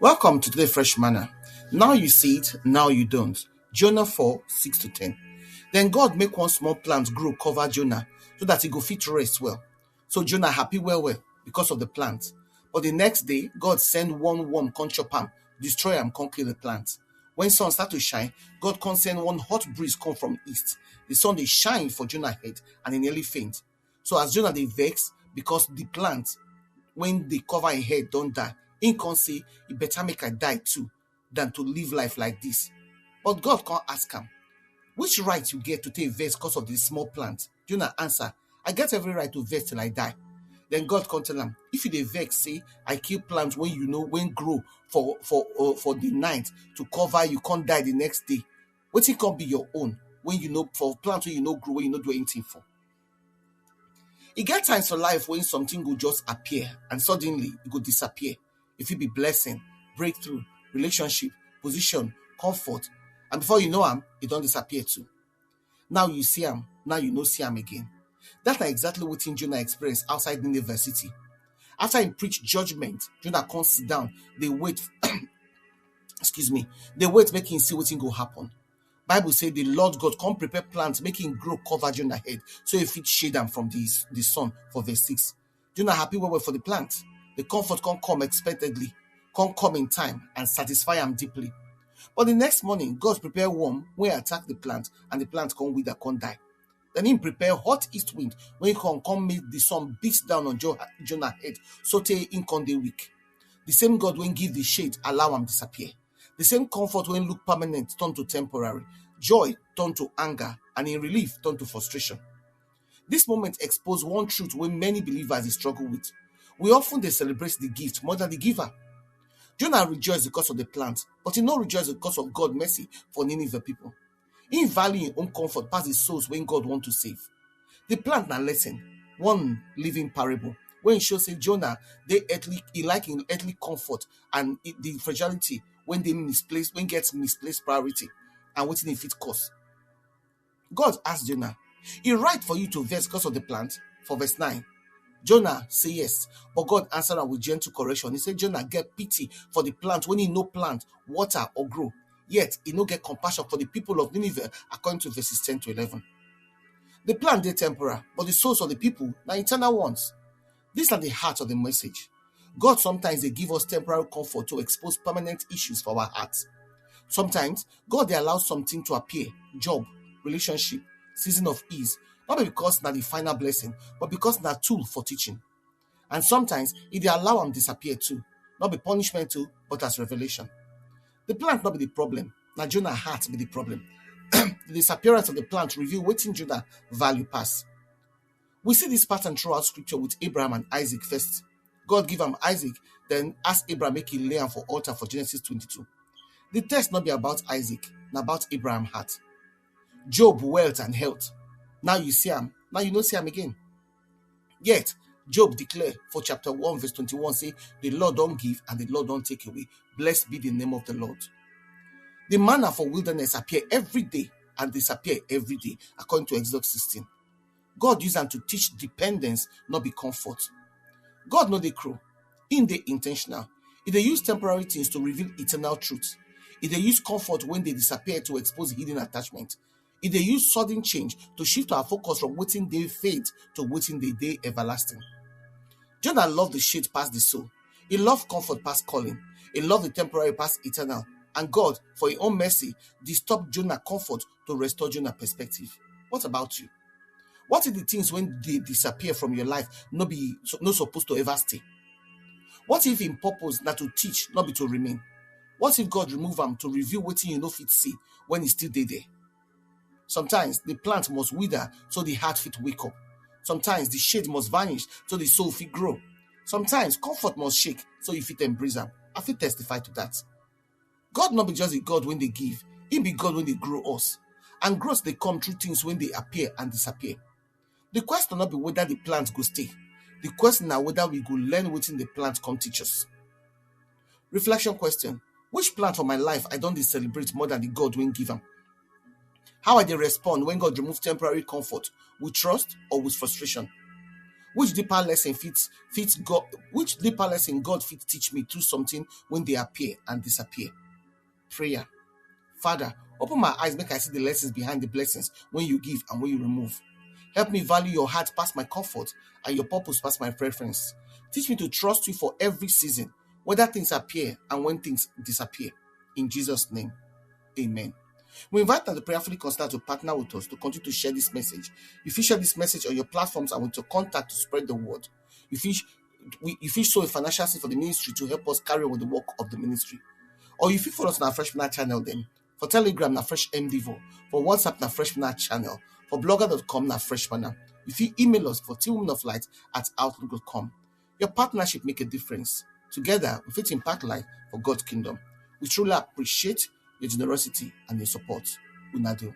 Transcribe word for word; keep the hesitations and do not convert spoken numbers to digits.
Welcome to today Fresh Manna. Now you see it, now you don't. Jonah four, six to ten. Then God make one small plant grow cover Jonah so that he go fit rest well. So Jonah happy well well because of the plant. But the next day, God send one worm come chop am, destroy am, come kill the plant. When sun start to shine, God come send one hot breeze come from east. The sun dey shine for Jonah head and he nearly faint. So as Jonah dey vex because the plant when they cover him head don't die, he can say, "It better make I die too than to live life like this." But God can't ask him, "Which right you get to take vex because of this small plant?" Jonah answer, "I get every right to vex till I die." Then God can tell him, "If you dey vex, say I kill plant when you know when grow for for uh, for the night to cover you, can't die the next day. What it can be your own when you know for plant when you know grow when you know do anything for?" E get times for life when something go just appear and suddenly it go disappear. If it be blessing, breakthrough, relationship, position, comfort, and before you know am, it don't disappear too. Now you see am, now you no see am again. That's not exactly what Jonah experienced outside Nineveh city. After he preached judgment, Jonah come sit down. They wait, excuse me, they wait make him see what go happen. Bible say the Lord God come prepare plant, make him grow cover Jonah head, so he fit shade am from the, the sun for verse six. Jonah happy well well for the plant. The comfort can't come expectedly, can't come in time and satisfy him deeply. But the next morning, God prepare worm when attack the plant and the plant can't wither, can't die. Then he prepare hot east wind when he can come make the sun beat down on Jo- Jonah head, so tey he can't dey weak. The same God when give the shade allow him disappear. The same comfort when look permanent turn to temporary, joy turn to anger, and in relief turn to frustration. This moment expose one truth wey many believers dey struggle with. We often dey celebrate the gift more than the giver. Jonah rejoice because of the plant, but he no rejoice because of God mercy for Nineveh people. He value him own comfort pass the souls when God want to save. The plant na lesson, one living parable, when he show say Jonah dey earthly, he like him earthly comfort and the fragility when they misplace, when get misplaced priority and wetin e fit cause. God ask Jonah, "E right for you to vex because of the plant?" For verse nine, Jonah say yes, but God answer am with gentle correction. He say Jonah get pity for the plant when he no plant, water or grow. Yet he no get compassion for the people of Nineveh, according to verses ten to eleven. The plant dey temporal, but the souls of the people na eternal ones. These are the heart of the message. God sometimes dey give us temporary comfort to expose permanent issues for our hearts. Sometimes God dey allow something to appear, job, relationship, season of ease, not be because na the final blessing, but because na tool for teaching. And sometimes e dey allow am disappear too, not be punishment too, but as revelation. The plant not be the problem, na Jonah heart be the problem. The disappearance of the plant reveal wetin Jonah value pass. We see this pattern throughout scripture with Abraham and Isaac first. God give am Isaac, then ask Abraham make he lay am for altar for Genesis twenty-two. The text not be about Isaac, na about Abraham heart. Job wealth and health. Now you see am, now you no see am again. Yet, Job declare for chapter one verse twenty-one say, "The Lord don't give and the Lord don't take away. Blessed be the name of the Lord." The manna for wilderness appear every day and disappear every day, according to Exodus sixteen. God use am to teach dependence, not be comfort. God no dey cruel. Him dey intentional. He dey use temporary things to reveal eternal truth. He dey use comfort when they disappear to expose hidden attachment. He dey use sudden change to shift our focus from wetin dey fade to wetin dey dey everlasting. Jonah love the shade pass the soul. He love comfort pass calling. He love the temporary pass eternal. And God, for his own mercy, disturb Jonah comfort to restore Jonah perspective. What about you? What if the things when they disappear from your life no be so- no supposed to ever stay? What if in purpose not to teach, not be to remain? What if God remove am to reveal wetin you no fit see when he still dey there? Sometimes the plant must wither so the heart fit wake up. Sometimes the shade must vanish so the soul fit grow. Sometimes comfort must shake so you fit embrace am. I fit testify to that. God not be just a God when they give, he be God when they grow us. And growth they come through things when they appear and disappear. The question not be whether the plant go stay. The question na whether we go learn wetin the plant come teach us. Reflection question: which plant for my life I don dey celebrate more than the God wey give am? How I dey respond when God remove temporary comfort, with trust or with frustration? Which deeper lesson fit fit God which deeper lesson God fit teach me through something when they appear and disappear? Prayer. Father, open my eyes, make I see the lessons behind the blessings when you give and when you remove. Help me value your heart past my comfort and your purpose past my preference. Teach me to trust you for every season, whether things appear and when things disappear. In Jesus' name, amen. We invite them to prayerfully consider to partner with us to continue to share this message. If you share this message on your platforms and with your contact to spread the word, if you we, if you sow a financial seed for the ministry to help us carry on with the work of the ministry, or if you follow us on our Fresh Manna channel, then for Telegram na Fresh M Devo, for WhatsApp na Fresh Manna channel, for blogger dot com na Fresh Manna. If you email us for teamwomenoflight at outlook dot com. Your partnership make a difference. Together, we fit impact life for God's kingdom. We truly appreciate your generosity and your support. Una do.